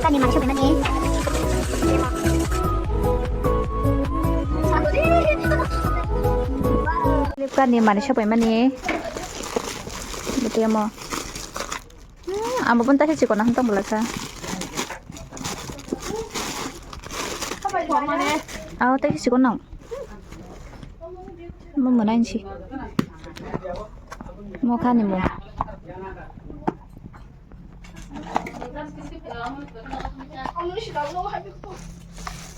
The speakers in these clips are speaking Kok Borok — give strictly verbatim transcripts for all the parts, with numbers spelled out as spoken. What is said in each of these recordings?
Ani mani sopaimani. Flipkart ni mani sopaimani. Beti amo. Hmm, amo pun tasi chikon ang tong belasa. Aw, tasi chikon nang. Mo manain si. Mo kani mo.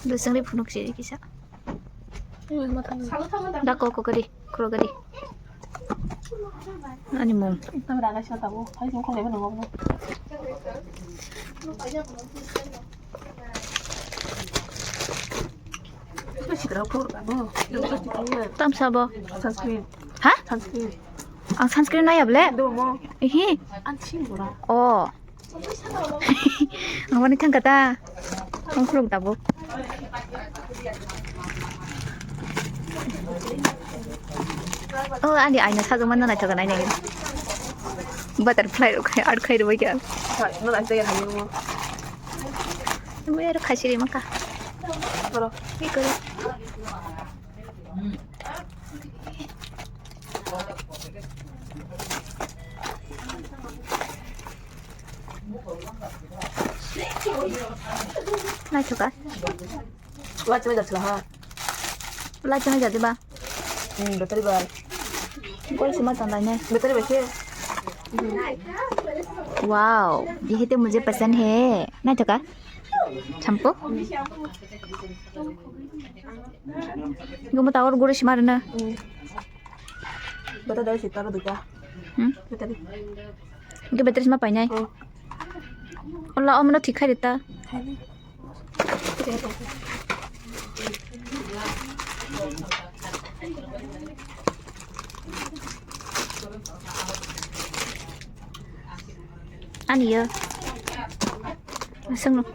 Bwswngni phunuk se kisa. Da koko gari, kro gari. Ani mung. Tamsa bo. Sunscreen. Ha? Sunscreen. Ang sunscreen nai able? Domo. Ihi. An sing bora. Oh. Ang wani thang kata. Ang khuluk tabuk. Oh, ani aina sajwk manna naithok nai nai. Butterfly rok khai, art khai rwbai kha. Hai, no, naithok ya, hai, no. Mo yar khai siri maka. Boro. Hi kore. Naithoka. Light chwngjak sila ha. Light chwngjak diba? Hmm, battery bai. Koi sima tang dai ne. Battery bai se. Wow, ye hai to mujhe pasand hai. Naithoka. Shampoo. Gumo tawar guru sima rwna. Hmm. Battery bai se taro duita. Hmm? Battery. Ge battery sima painai. Oh. Ola omno thik khai rita. Ani yo. Aswkno.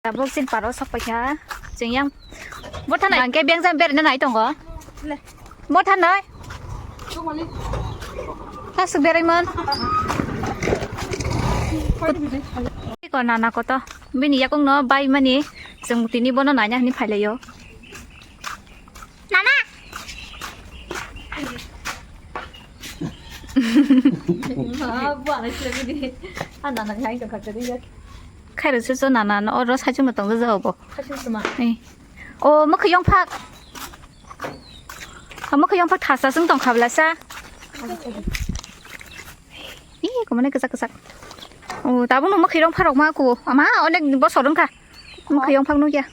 Tabuk chini paro sok paikha. Chwng yang bo thanai hwnkhe beng jang berna nai tongo. Bo thanai. Aswk beraimon. Ko nana koto. Bini yakungno bai mani chwng tini bono naina hwnwi phailaio. Nana. Khairo chuchu nana no oro saichung no tongja jao bo. Saichung tuma. Ei. O, mwkhwiyong phak. O, mwkhwiyong phak thasa chwng tong kha bwlasa. Ih, kumane kwchak kwchak. O, tabukno mwkhwirok pharok ma ku. Ama, onek bosor wngkha. Mwkhwiyong phak nukya.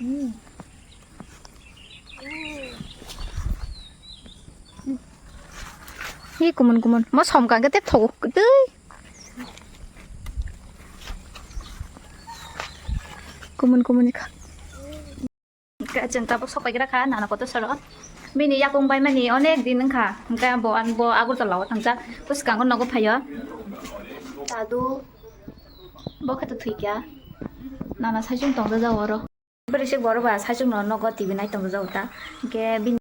Hi kumun kumun. Mo som kang ke tep thogo. Tei. Kumun kumun kha. Hwnkhe chwng tabuk sok paigra kha nana kotor soro. Bini yakung bai mani onek din wngkha. Hwnkhe bo, ang bo Agartala o thangjak. Bwskango nogo phaio. Dadu. Bo khe to thwikya. Nana saichung tongda jao oro. Bwrwi se borok ba saichung no nogo T V nai tongda jao ta. Hwnkhe bini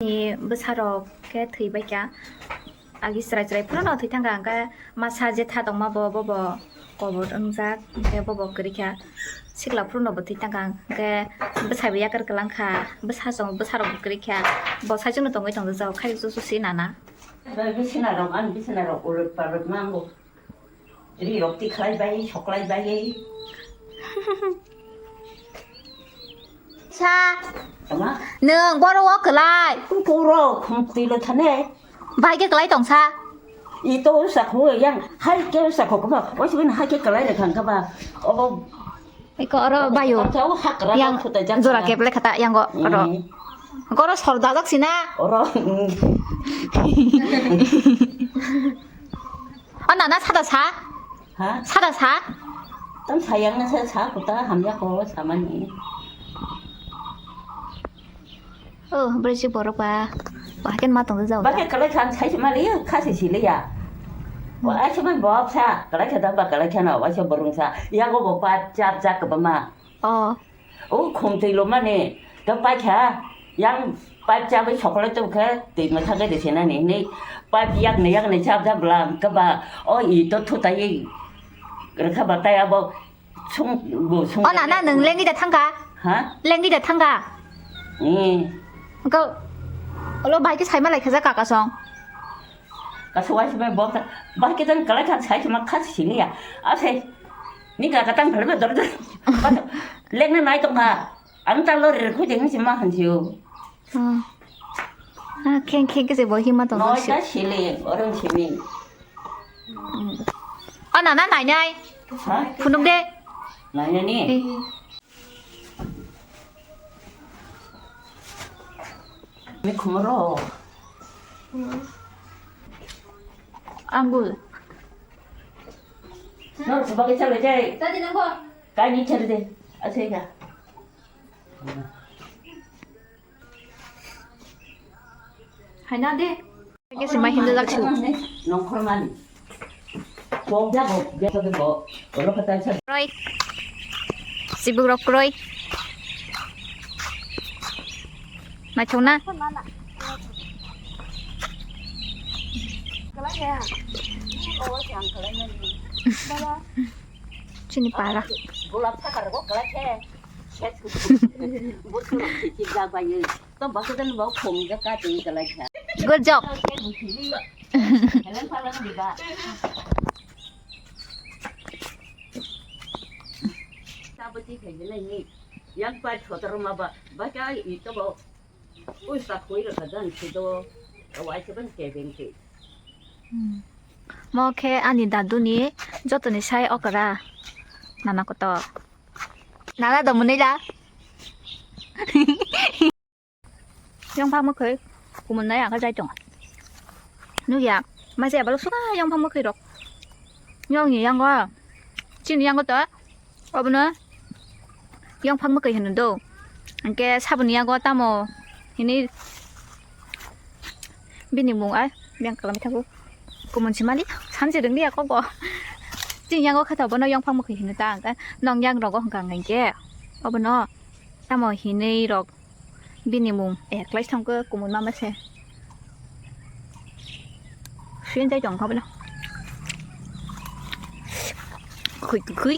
ni bwsarok khe thwi baikha. Agi chwrai chwrai phano thwi thangkha, hwnkhe masa jetha tongma bo, bobo kobor wngjak, hwnkhe bobo kwrwikha. Sikla phuru no bo thwi thangkha, hwnkhe bwsai bo yakar kwlangkha, bwsa chwng bwsarok bo kwrwikha, bo saichung no tongwi tongjakjak, khairok chuchu si nana. Bai bisina rok, ani bisina rok uluk paluk nango. Ri rok tikhlai bai, soklai bai. Sa. Tama? Nwng boro o kwlai. Puro khum twi le thane. Bai ke kwlai tong sa. I to usa kho yang, hai ke usa kho ba. O sibin hai ke kwlai le thang ka ba. O. Iko oro bayo. Yang jora kep le khata yang go oro. Goro sor dajak sina. Oro. O nana sada sa? Ha? Sada sa? Tam sayang na sa, sa kuta hamya ko samani. Oh, bwrwi si borok ba. Wa haikhe ma tongwi jao. Ba khe kwlai kha sai se mali kha se sili ya. Wa ai se mai bok sa kwlai kha da ba kwlai kha no wa se borong sa. Ya go bo pa chap chap ka ba ma. Oh. O khum twi lo mani to pai kha. Yang pai chap bai sokole to khe twi ma thang de se na ni ni. Pai yak ne yak ne chap chap bla ka ba. O i to thu tai. Kha ba tai abo. Sung, bo sung. Oh, nana, nwng lengwi da thangkha? Ha? Lengwi da thangkha? Eh. Ko, olo bai khe saima lai khaja kaka song. Ka suwai sumai bok ta, bai khe tang kalai kha sai suma kha sini ya. Ase, ni kaka tang phale dor dor. Lengna nai tong kha. Ang tang lo re khu jeng sima han siu. Hmm. Ah, kheng kheng khe se bo hima tong. Noi ta sili, orang sini. Hmm. Oh, nana, nai nai. Ha? Phunuk de. Nai nai ni. Eh. Mi khumaro. Angul. No, sebab kecil aja. Tadi nangko. Kai ni cari deh. Asik ya. Haina de. Kesi mai hinda jak su. Nongkhormani. Bok jago, jago de bo. Oro kata sa. Roi. Sibuk rok roi. Mai chona. Chini para. Gulap sakar go kalai khe. Busu rok sijak bai. To baksa dan bau khum ja ka twi kalai kha. Good job. Helen pala ni ba. Sabati khai ni. Yang pa chotor ma ba. Ba ka i to bo. Ui sa khui ra ka dan si do. Wai se ban ke ben ke. Hmm. Mo khe ani daduni jotoni sai okra. Nana koto. Nana do mwnwi da. Yongphang mwkhwi kumun nai ang khe jai tongo. Nukya, masa yabalok suka yongphang mwkhwi rok. Yongni yango, chini yango to, obono yongphang mwkhwi hino do. Hwnkhe saboni yango tamo hini bini mung ai biyang kwlangwi thango. Kumun simali sansi rwngya kok bo. Chini yango khe to bono yongphang mwkhwi hino ta, hwnkhe nong yang rogo hwnkha hwnkhe obono tamo hinwi rok. Bini mung, eh, klai thangkhe kumun mama se. Suyang jai tong kha bwla. Khui, khui.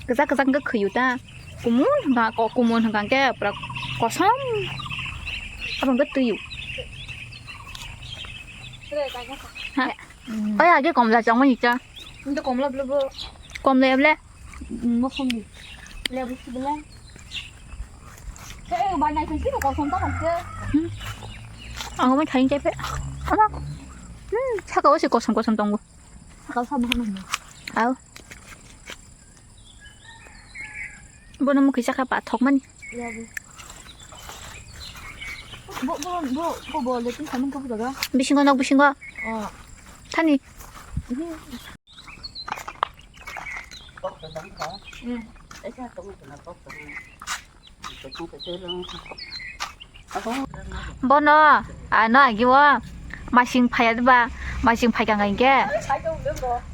Kwchak, kwchak wngkha khwiyu ta. Kumun hwnkha, ko-, kumun hwnkha khe pura kosom. Abo wngkha twiyu. Ha? Oya, age komla chongmani cha. Komla bwle bo. Komla ya bwle. Mokhong di. Lebu si bwle. He, bai nai thang si kosom ta kan se. Hmm. Ang mai thang chai phe. Ama. Hmm, saka o se kosom kosom tongo. Saka o sa maham ni. Au. Bono mukhi saka pa thok mani. Lebu. Bo, bo, bo, bo, bo, le tin saman ka bu daga. Bisingo nok bisingo. Oh. Thani. Hmm. Bono, ano agi o masing phaya diba, masing phai kang hingke.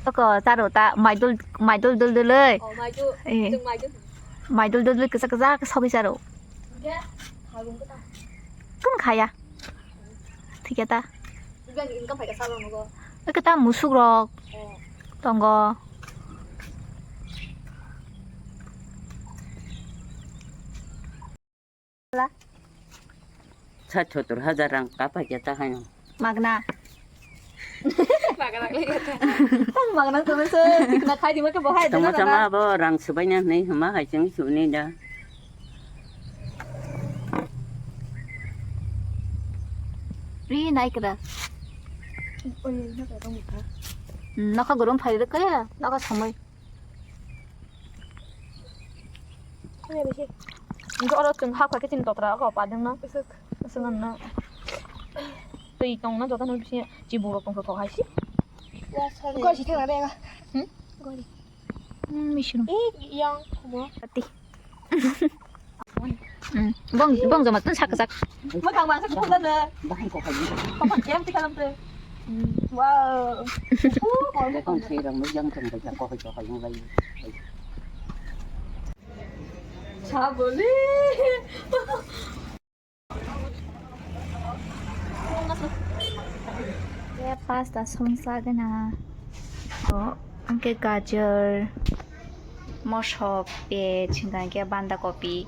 Toko charo ta maidul, maidul dul dul oi. Eh. Maidul dul dul kisa kisa sogwi charo. Kun khaya. Thikya ta. Eke ta musuk rok tongo. Sa chotur hajar rang kapai kya ta haino. Magna. Magna to se tikna khai di ma ke bohai. Tama tama bo rang subai na nei hama hai cheng su nei da. Ri nai kra. Nokha gorom phai rwkhe, nokha samai. Nokha oro chwng ha kha khe chini totra kho padwng no. Aswk no. Twi tong no joto no bisi chibu rok tong thok hai si. Gori thang na de. Hmm? Gori. Hmm, misru. Eh, yang kubo. Pati. Hmm. Bong, bong joma tun sak sak. Bwkhang mangsa kuphur jana. Bahai kokoi. Kokoi kem tikha lamte. Wow. Kokoi sirang nujang tong bacha kokoi kokoi nulai. Saboli. Ya pasta songsa gana. Oh, angke gajar, mosok, pej, hingke banda kopi.